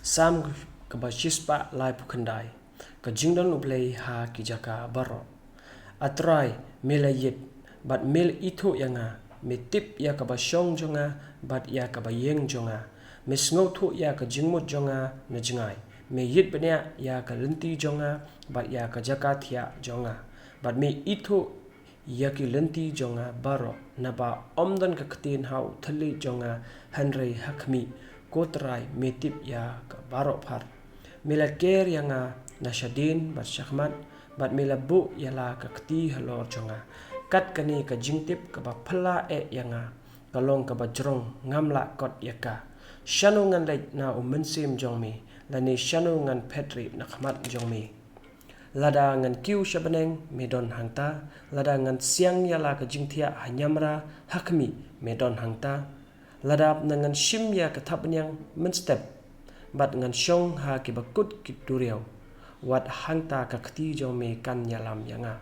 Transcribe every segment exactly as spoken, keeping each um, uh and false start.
Salm kaba shispah laiphew khyndai. Ka jingdon U Blei ha ki jaka baroh. A Trai, me la ïeit, bad me la ithuh ïa nga, me tip ïa kaba shong jong nga, bad ïa kaba ïeng jong nga. Me sngewthuh ïa ka jingmut jong nga na jngai. Me ïeit bniah ïa ka lynti jong nga, bad ïa ka jaka thiah jong nga. Bad me ithuh ïa ki lynti jong nga baroh, naba ym don ka ktien ha u thylliej jong nga, hynrei ha khmih, ko Trai, me tip ïa ka baroh phar. Me la ker ïa nga na shadien bad shakhmat, bad me la buh ïa la ka kti halor jong nga. Kat kane ka jingtip kaba phylla eh ïa nga, ka long kaba jrong, ngam lah kot ïa ka. Shano ngan leit na u mynsiem jong me, lane shano ngan phet rieh na khmat jong me? Lada ngan kiew sha bneng, me don hangta. Lada ngan siang ïa la ka jingthiah ha niamra, ha khmih, me don hangta. Lada ngan shim ïa ka thapniang mynstep, bad ngan shong ha kiba kut ki duriaw, wat hangta ka kti jong me kan ïalam ïa nga,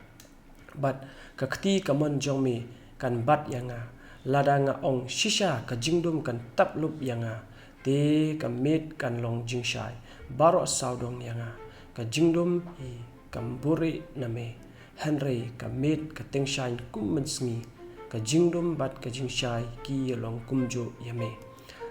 bad ka kti kamon jong me kan bat ïa nga. Lada nga ong, shisha ka jingdum kan tap lup ïa nga, te ka miet kan long jingshai baroh sawdong ïa nga. Ka jingdum hi kam buhrieh na me, hynrei ka miet ka tyngshaiñ kum mynsngi. Ka jingdum bad ka jingshai ki ïalong kumjuh ïa me.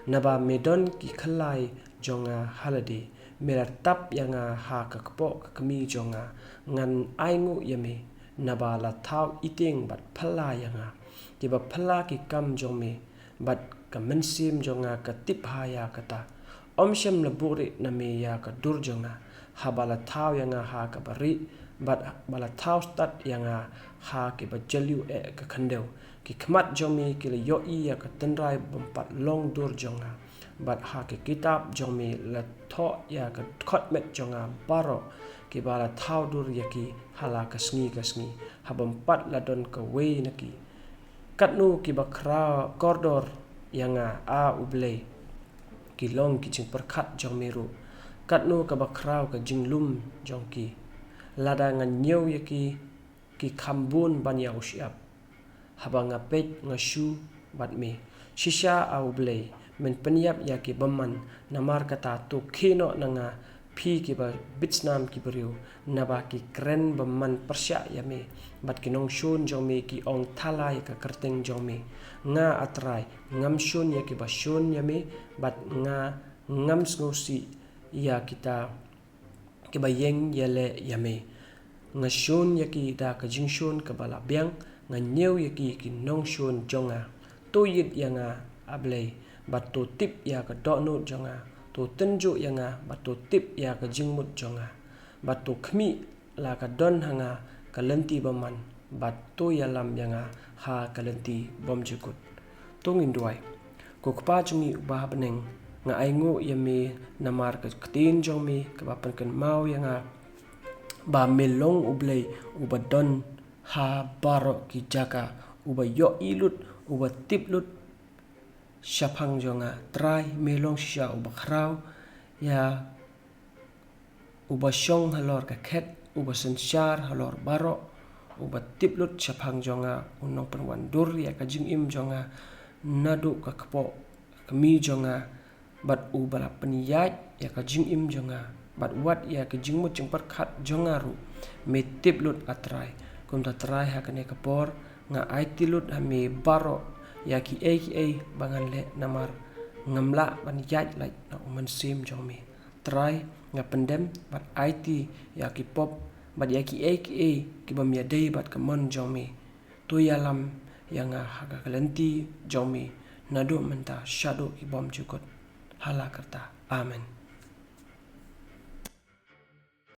Naba me don ki khyllai jong nga ha lade. Me la tap ïa nga ha ka kpoh ka kmie jong nga. Ngan ainguh ïa me, naba la thaw itieng bad phylla ïa nga. Kiba phylla ki kam jong me, bad ka mynsiem jong nga ka tip ha ïa kata. Ym shym la buhrieh na me ïa ka dur jong nga, haba la thaw ïa nga ha kaba rieh, bad ba la thaw stad ïa nga ha kiba jylliew eh ka khyndew. Ki khmat jong me ki la ïohi ïa ka tynrai bym pat long dur jong nga, bad ha ki kitab jong me la thoh ïa ka khot met jong nga baroh, kiba la thaw dur ïa ki ha la ka sngi ka sngi, ha bym pat la don kawei na ki. Katno kiba khraw kordor ïa nga, A U Blei, ki long ki jingpyrkhat jong me ruh. Katno kaba khraw ka jinglum jong ki. Lada ngan ñiew ïa ki, ki kham bun ban ïa u shyiap. Haba nga peit nga shu bad me. Shisha, A U Blei, men pynïap ïa ki bymman, namar kata to khie noh na nga, phi kiba bit snam ki briew, naba ki kren bymman pyrshah ïa me, bad ki nongshun jong me ki ong thala ïa ka kyrteng jong me. Nga, A Trai, ngam shun ïa kiba shun ïa me, bad nga ngam sngewsih ïa kita kiba ïeng ïaleh ïa me. Nga shun ïa ki da ka jingshun kaba la biang, nga ñiew ïa ki ki nongshun jong nga. To ïeit ïa nga, A Blei, bad to tip ïa ka dohnud jong nga. To tynjuh ïa nga, bad to tip ïa ka jingmut jong nga. Bad to khmih la ka don ha nga ka lynti bymman, bad to ïalam ïa nga ha ka lynti bymjukut. To ngin duwai. Ko Kpa jong ngi uba ha bneng, nga ainguh ïa me namar ka ktien jong me kaba pynkynmaw ïa nga ba me long U Blei uba don ha baroh ki jaka, uba ïohi lut, uba tip lut shaphang jong nga. Trai, me long shisha uba khraw ïa uba shong halor ka khet, uba synshar halor baroh, uba tip lut shaphang jong nga, u nongpynwandur ïa ka jingim jong nga naduh ka kpoh ka kmie jong nga, bad uba la pynïaid ïa ka jingim jong nga, bad wat ïa ka jingmut jingpyrkhat jong nga ruh me tip lut, A Trai. Kumta Trai, ha kane ka por nga aiti lut ha me baroh ïa kiei kiei ba ngan leh, namar ngam lah ban ïaid lait na u mynsiem jong me. Trai, nga pyndem bad aiti ïa ki pop bad ïa kiei kiei ki bym ïadei bad ka mon jong me. To ïalam ïa nga ha ka lynti jong me naduh mynta shaduh ki bymjukut. Ha la karta. Amen.